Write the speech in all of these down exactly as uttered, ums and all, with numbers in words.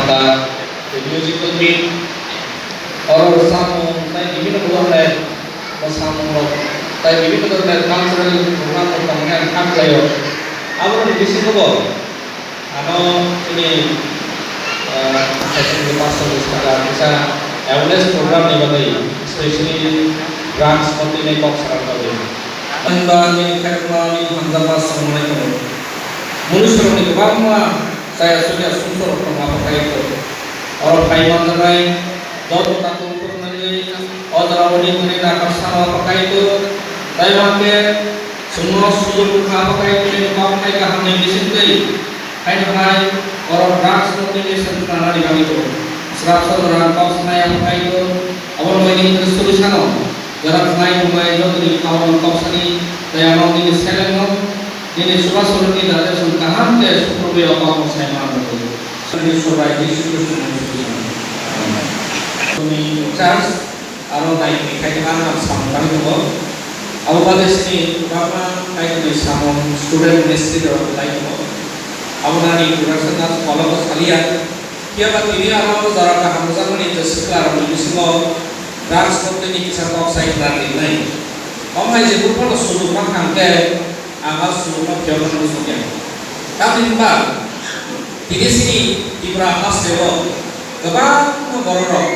Ba, tei musical meet, oro rwchapmung tei bibinno dhorner mwsamung rok tei bibinno dhorner cultural program rok tongmani ang kha khlaio. Aboni bisingo bo ano chini, ah, session ni pastor ni saka kisa awareness program ni bagwi, especially drugs no twi nai kok sarak bagwi. Ang ba ni khairokma ni hamjakma swrwngmani tongo. Munusurokni kwbangma chaya chaya sumsorok tongma phaikhe. Oro phai manjaknai joto takhuk phwrwngnani o jorao ring ring nakar sano phaikhe. Tei hwnkhe chwngno sujok wngkha phaikhe, chini kok hai kahamni bisingtwi hai tongnai oro drugs no tini sengkraknani bagwi tongo. Srapsa jora kok sanai phaikhe, obo bagwi ni solution o jora khnai tongnai jotoni abono kok sani tei ano nini selengno Nini chubachu ni date chwng kaham khe sukrubwi o kok mwsai manrwdi. Chwngni Chubai Jisu Khristoni mung twi. Chini church aro naikhe khai kha ang samung tangwi tongo. Abo bade chini kwbangma Kaitorni samung student ministry rok khlai tongo. Abo nani introduction na kolok saliya. Phiya ba tini aro jora kaham rwjakmani je sikla rokni bisingo drugs no tini kisa kok sai khlai rinai. Omo hai je buphano sujuk mankha hwnkhe Ang o sumo phiyok no muchung ya. Tamni hwnba, tini sini Tripura haste o kwbangma borok rok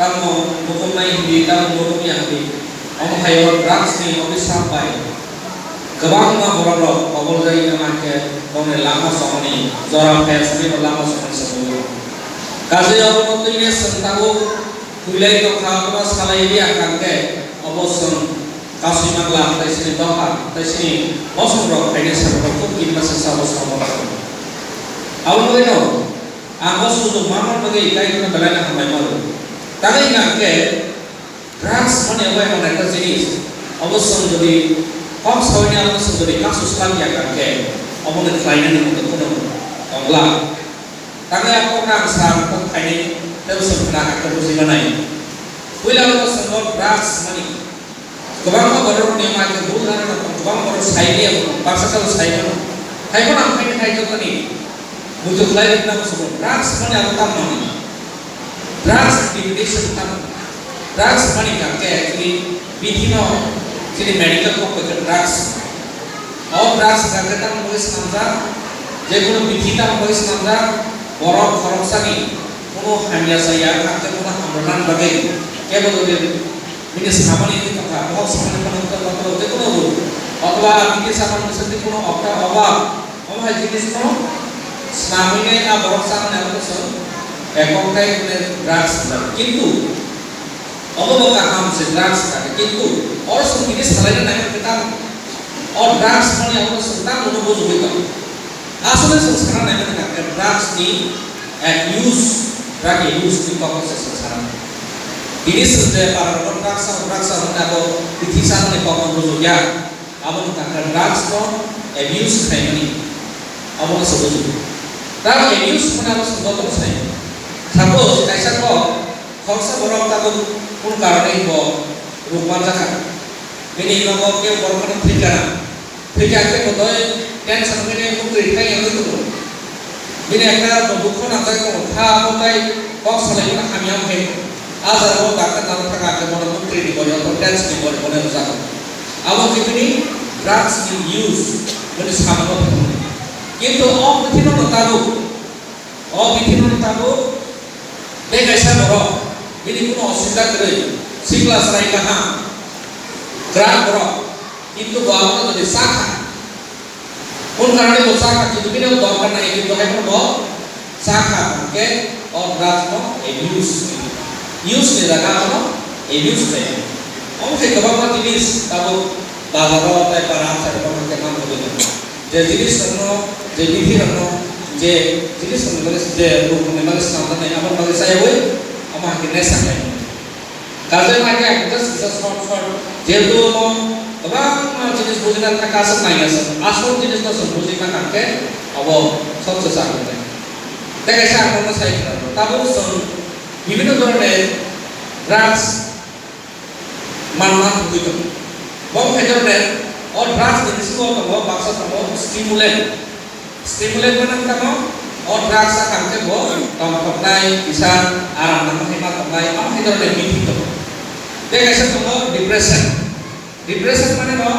tamo mukumnai hindi, tamo mukumya hindi. Omo hai o drugs ni obisap bai kwbangma borok rok kobol jai wngma khe bongni lama somani jora phai sani bo lama somani se bo. Kaje obo no twi ne swng tabuk. Huilai tongkha, obo salai riya hwnkhe, obo chwng kasui mangla, tei chini dopha, tei chini bosongrok phainai sakrok kuk kinma se sabo sabo. Abo wngwi no, ang o sujuk manna bagwi Kaitorno belai no hambai mano. Tangwi hwnkhe, drugs mani obo emon ekta jinis, obo chwng jodi kok saui ni abo chwng jodi kasu swkang ya hwnkhe, obo no khlainani mungwi kheno tongla. Tangwi ang kokno ang sa kok khainai tei bwswk khna khe buji manai. Puila o bwswk drugs mani. Kwbangma borok ni ma khe bul nana no kwbangma borok sai liya bono, baksa kalo sai mano. Hai bono ang khaini khai jotoni muitu khlai rwna bwswk drugs mani abo tam mani. Drugs definition tam. Drugs mani kang khe actually bithi no chini medical kok khe drugs. O drugs kang khe tamo bagwi swnamjak, je kunu bithi tamo bagwi swnamjak, borok khoroksani kunu hamya chaya kang khe kunu hamrwna bagwi kebo dodi bini samani wngwi tongkha, bohok samani phano wngwi tongkha, je kunu rw. Otoba bithi samani bwswk twi kunu okta obab. Omo hai jinis no swnamwi nai a borok chang nai abo chwng ekong tai hwnwi drugs hwnjak. Kintu obo bo kaham se drugs hwnjak. Kintu oro chwng tini salai nai nai hwnkhe tamo o drugs mani abo chwng tamo no bujugwi tong. Asole chwng sana nai mani hwnkhe drugs ni abuse, drug abuse ni kok se chwng sana. Tini chwng je para rogo drugs o drugs o hwnwi abo bithi chang ni kok no bujugya. Abo wngkha khe drugs no abuse khlaimani, abo no se bujo. Drug abuse hwnwi abo se jotono sai. Suppose kaisa kok khoroksa borok tabuk kunu karone bo ruk manjakha. Bini nogo kebo borok phano thwikha. Thwikha khe bo doi tension hwnwi muktwi thai wngwi tongo. Bini ekta bo dukho nangjak tongo, kha abo tai kok salai phano hamya wng khe. A jagao doctor nang thang khe bono muktwi ni body, oto tens ni body bono rwjak. Abo khe bini drugs ni use, bini samung no thangmani. Kintu o bithi no tabuk, o bithi no tabuk, tei kaisa borok, bini kuno osubida kwrwi, sikla chwrai kaham, kwrak borok, kintu bo abono jodi chakha, Kun karone bo chakha, kintu bini bo dorkar nai, kintu hai phano bo chakha, hwnkhe o drugs no abuse. Use ni jaga ano abuse khlai. Omo khe kwbangma jinis tabuk bazar o tei para amchai rok hwnkhe manjagwi tongo. Je jinis rokno, je bithi rokno, je jinis rokni bagwi, je ruk rokni bagwi swnamjaknai, aboni bagwi chayaui omo hai khe nesa khlai. Kaisa naikhe ang just kisa short short, jehetu omo kwbangma jinis bujina thaka aswk naiya se, asol jinis no chwng bujina kha khe abo sot se chakhe. Tei kaisa ang nono sai khna, tabuk chwng bibhinno dhoroner drugs manna thangwi tongo. Bo khe dhoroner o drugs ni bisingo tongo, baksa tongo stimulant. Stimulant mane wngkha tamo, O drugs a kang khe bo tongthoknai, kisa aram nangma hai ma tongnai, amo hai dhoroner bithi tongo. Tei kaisa tongo depression. Depression mane no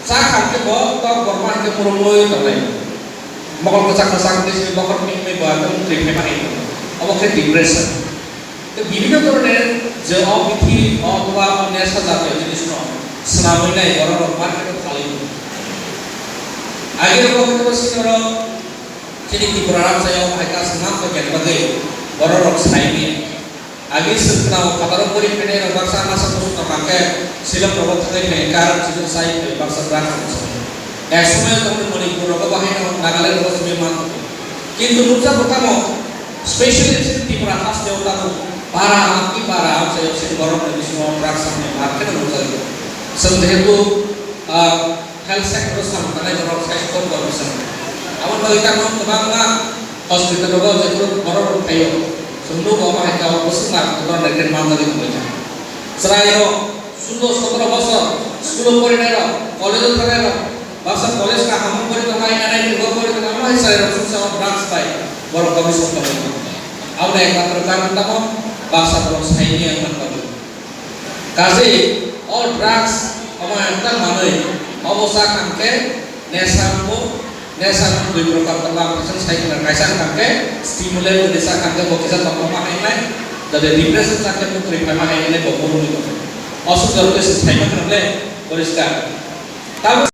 cha kang khe bo tok borma hai khe murungwi tongnai. Mokol kwchak kwchak tei se bokhor mihmwi bo ekdom twi phaima hai tongo. Obo khe depression. Tei bibhinno dhoroner je o bithi, o buba, o nesha jatiyo jinisno swnamwi nai borok rok market o phalwi tongo. Age rogo khe bo sini oro chini Tripura rajyo hai kaisa nang khe bagwi borok rok saimanya. Agi swkna o phataro pori phainai rok baksa masa musu tongkha khe silok rogo thangwi phai kar chini sai phai baksa drugs rok sai. Ek somoy tongmani Manipur rogo bahai no Nagaland rogo simi man. Kintu nukjakgo tamo specially chini Tripura haste o tamo para amki para amsa yok chini borok ni bisingo drugs ni mar khe nukjakgo. Chwng jehetu, ah, health sector o samung tangnai borok swaistho commission. Aboni bagwi tamo kwbangma hospital rogo jephuru borok rok phaio, chwng nugo omo hai khe o bwswk ma borok rok khe manjagwi tongwi kha. Chwrai rok sulo sotoro bosor school o porinai rok, college o thangnai rok, baksa college kaham o pori tongnai, N I T o pori tongnai, omo hai chwrai rok chwngsa o drugs bai borok commission tongwi kha. Aboni ekmatro karon tamo baksa borok saimanya wngmani bagwi. Kaje o drugs omo ekta manwi obo cha kang khe nesha wngo, nesha wng dui prokar tongo, ang kaisa sai khna kaisa wng kang khe stimulant, dui cha kang khe bo kisa tongthokma hai wngnai, jodi depression cha khe bwtwi phaima hai wngnai bo phuru wngwi tongo. Osuk jotto se saima khna le poriskar. Tamo